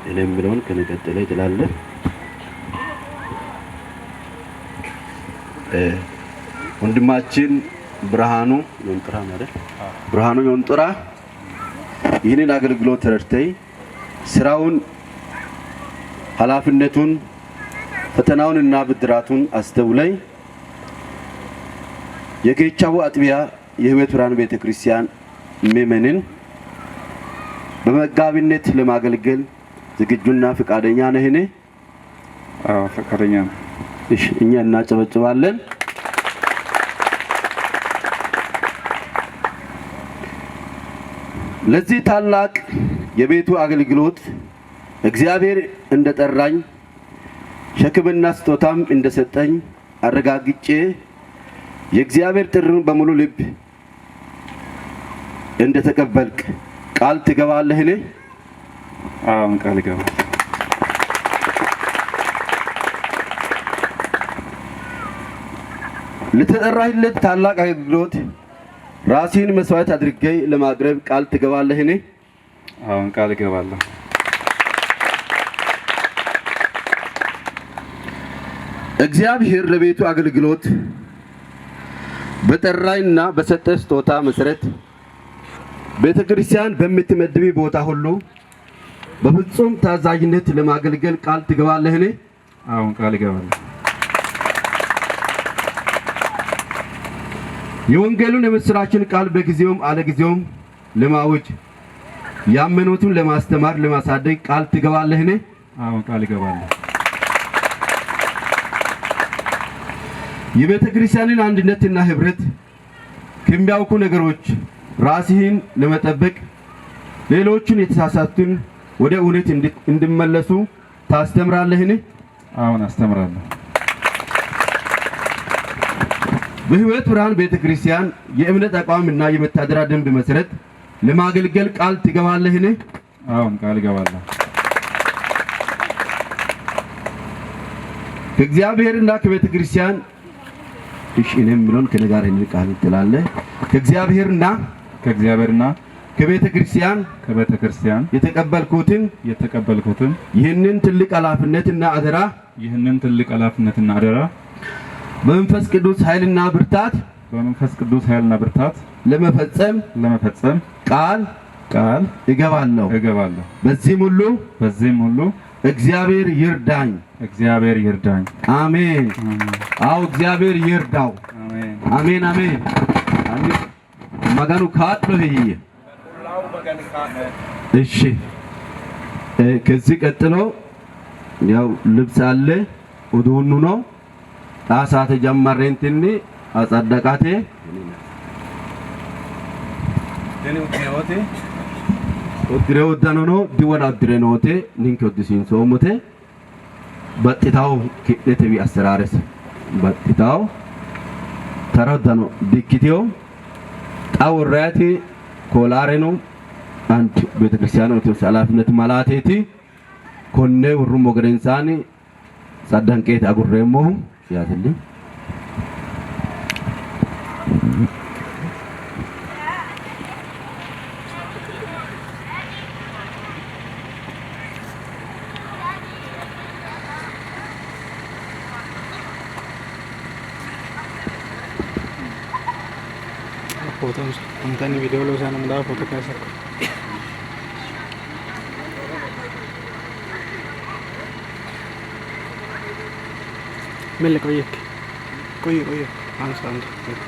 እኔ የሚለውን ከነቀጠለ ትላለህ። ወንድማችን ብርሃኑ ዮንጥራ ማለት ብርሃኑ ዮንጥራ ይህንን አገልግሎት ተረድተይ ስራውን፣ ኃላፊነቱን፣ ፈተናውንና ብድራቱን አስተውለይ የጌቻው አጥቢያ የሕይወት ብርሃን ቤተክርስቲያን ምእመንን በመጋቢነት ለማገልገል ዝግጁና ፈቃደኛ ነህን? አዎ፣ ፈቃደኛ ነው። እሺ፣ እኛ እናጨበጭባለን። ለዚህ ታላቅ የቤቱ አገልግሎት እግዚአብሔር እንደጠራኝ ሸክምና ስጦታም እንደሰጠኝ አረጋግጬ የእግዚአብሔር ጥሪውን በሙሉ ልብ እንደተቀበልክ ቃል ትገባለህን? አዎን፣ ቃል እገባለሁ። ለተጠራህለት ታላቅ አገልግሎት ራስህን መስዋዕት አድርጌ ለማቅረብ ቃል ትገባለህን? አዎን፣ ቃል እገባለሁ። እግዚአብሔር ለቤቱ አገልግሎት በጠራኝና በሰጠ ስጦታ መሰረት ቤተክርስቲያን በምትመድብ ቦታ ሁሉ በፍጹም ታዛዥነት ለማገልገል ቃል ትገባለህን? አዎን፣ ቃል እገባለሁ። የወንጌሉን የምስራችን ቃል በጊዜውም አለጊዜውም ለማወጅ ያመኑትን ለማስተማር ለማሳደግ ቃል ትገባለህን? አዎን፣ ቃል እገባለሁ። የቤተ ክርስቲያንን አንድነትና ህብረት ከሚያውኩ ነገሮች ራስህን ለመጠበቅ ሌሎችን የተሳሳቱን ወደ እውነት እንዲመለሱ ታስተምራለህን? አዎን፣ አስተምራለሁ። በሕይወት ብርሃን ቤተ ክርስቲያን የእምነት አቋምና የመተዳደሪያ ደንብ መሰረት ለማገልገል ቃል ትገባለህን? አዎን፣ ቃል እገባለሁ። ከእግዚአብሔርና ከቤተ ክርስቲያን እሺ፣ እኔ የምለውን ከእኔ ጋር ይህንን ቃል ትላለህ። ከእግዚአብሔርና ከእግዚአብሔርና ከቤተ ክርስቲያን ከቤተ ክርስቲያን የተቀበልኩትን የተቀበልኩትን ይህንን ትልቅ ኃላፊነትና አደራ ይህንን ትልቅ ኃላፊነትና አደራ በመንፈስ ቅዱስ ኃይልና ብርታት በመንፈስ ቅዱስ ኃይልና ብርታት ለመፈጸም ለመፈጸም ቃል ቃል እገባለሁ። እገባለሁ። በዚህም ሁሉ በዚህም ሁሉ እግዚአብሔር ይርዳኝ። እግዚአብሔር ይርዳኝ። አሜን። አዎ፣ እግዚአብሔር ይርዳው። አሜን። አሜን አሜን። Maganu kaa'lo ይይ። እሺ፣ ከዚህ ቀጥሎ ያው ልብስ አለ፣ uduunnu ነው። ጣሳተ ጀመሬንትኒ አጸደቃቴ uddire uddanono diwona uddire noote ninke uddisiinsoommote baxxitawo ki'netewi asseraarese baxxitawo tara uddano dikkitewo xa worrayti koolaareno አንድ ቤተክርስቲያን ኦርቶዶክስ ኃላፊነት ማላቴቲ ኮኔ ወሩሞ ገደንሳኒ ጸዳንቄት አጉሬሞሁ ያትልኝ። ፎቶ እንትን ቪዲዮ ለውሳነ ምዳ ፎቶ ካሰ። ምን ልቆይ? ቆይ ቆይ፣ አንሳ አንድ ሁለት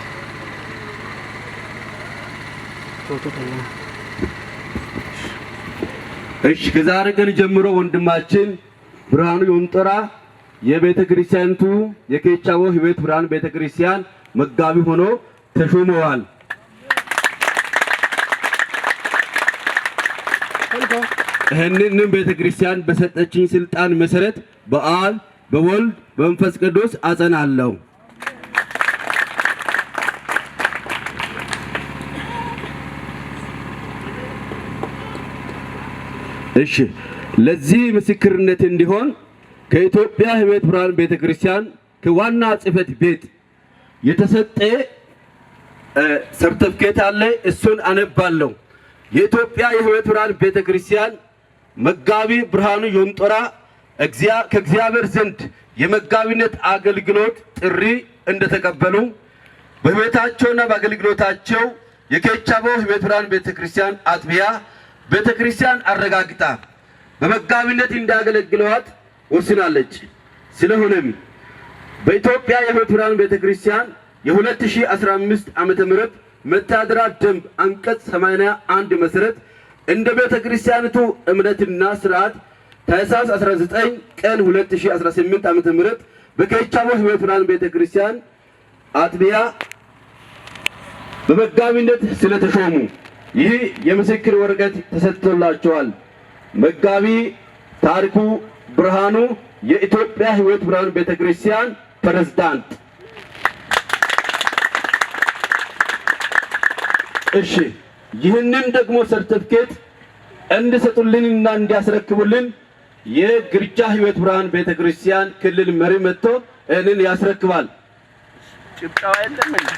ፎቶ ደግሞ። እሺ፣ ከዛሬ ቀን ጀምሮ ወንድማችን ብርሃኑ ዮንጦራ የቤተ ክርስቲያኒቱ የኬቻቦ ሕይወት ብርሃን ቤተ ክርስቲያን መጋቢ ሆኖ ተሾመዋል። ይህንንም ቤተ ክርስቲያን በሰጠችኝ ስልጣን መሰረት በአብ፣ በወልድ፣ በመንፈስ ቅዱስ አጸናለሁ። እሺ፣ ለዚህ ምስክርነት እንዲሆን ከኢትዮጵያ ሕይወት ብርሃን ቤተክርስቲያን ከዋና ጽሕፈት ቤት የተሰጠ ሰርተፍኬት አለ። እሱን አነባለሁ። የኢትዮጵያ የሕይወት ብርሃን ቤተክርስቲያን መጋቢ ብርሃኑ ዮንጦራ ከእግዚአብሔር ዘንድ የመጋቢነት አገልግሎት ጥሪ እንደተቀበሉ፣ በሕይወታቸውና በአገልግሎታቸው የኬቻቦ ሕይወት ብርሃን ቤተክርስቲያን አጥቢያ ቤተክርስቲያን አረጋግጣ በመጋቢነት እንዲያገለግሏት ወስናለች። ስለሆነም በኢትዮጵያ የሕይወት ብርሃን ቤተክርስቲያን የ2015 ዓ.ም. መተዳደሪያ ደንብ አንቀጽ 81 መሰረት እንደ ቤተክርስቲያኒቱ እምነትና ስርዓት ታኅሳስ 19 ቀን 2018 ዓ.ም. በኬቻቦ ሕይወት ብርሃን ቤተክርስቲያን አጥቢያ በመጋቢነት ስለተሾሙ ይህ የምስክር ወረቀት ተሰጥቶላቸዋል። መጋቢ ታሪኩ ብርሃኑ፣ የኢትዮጵያ ሕይወት ብርሃን ቤተክርስቲያን ፕሬዝዳንት። እሺ፣ ይህንን ደግሞ ሰርተፍኬት እንዲሰጡልንና እንዲያስረክቡልን የግርጃ ሕይወት ብርሃን ቤተክርስቲያን ክልል መሪ መጥቶ ይህንን ያስረክባል። ጭብጨባ የለም እንዴ?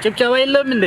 ጭብጨባ የለም እንዴ?